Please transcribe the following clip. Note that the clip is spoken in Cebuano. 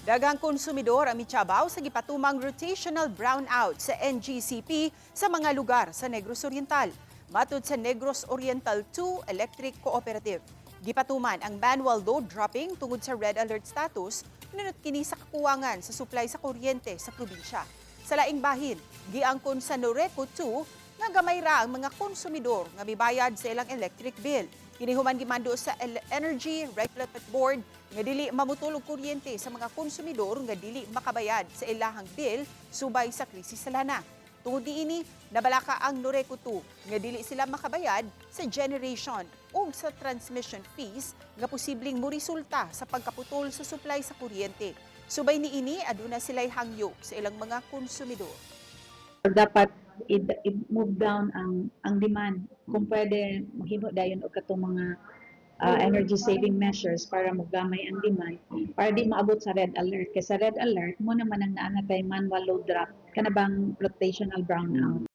Daghang konsumidor ang mityabaw sa gipatumang rotational brownout sa NGCP sa mga lugar sa Negros Oriental. Matud sa Negros Oriental 2 Electric Cooperative, gipatuman ang manual load dropping tungod sa red alert status nunot kini sa kakuwangan sa supply sa kuryente sa probinsya. Sa laing bahin, giangkon sa Noreco 2 nga gamay ra ang mga konsumidor nga mibayad sa ilang electric bill. Kini human gimando sa Energy Regulatory Board nga dili mamutol og kuryente sa mga konsumidor nga dili makabayad sa ilahang bill subay sa krisis sa lana. Tungod niini, nabalaka ang Noreco 2 nga dili sila makabayad sa generation ug sa transmission fees nga posibleng moresulta sa pagkaputol sa supply sa kuryente. Subay niini, aduna sila'y hangyo sa ilang mga konsumidor. Dapat i-move down ang demand. Kung pwede, mahimo dayon og katong mga energy saving measures para mogamay ang demand para di maabot sa red alert. Kay sa red alert mao naman ang naa na tay manual load drop, kana bang rotational brownout.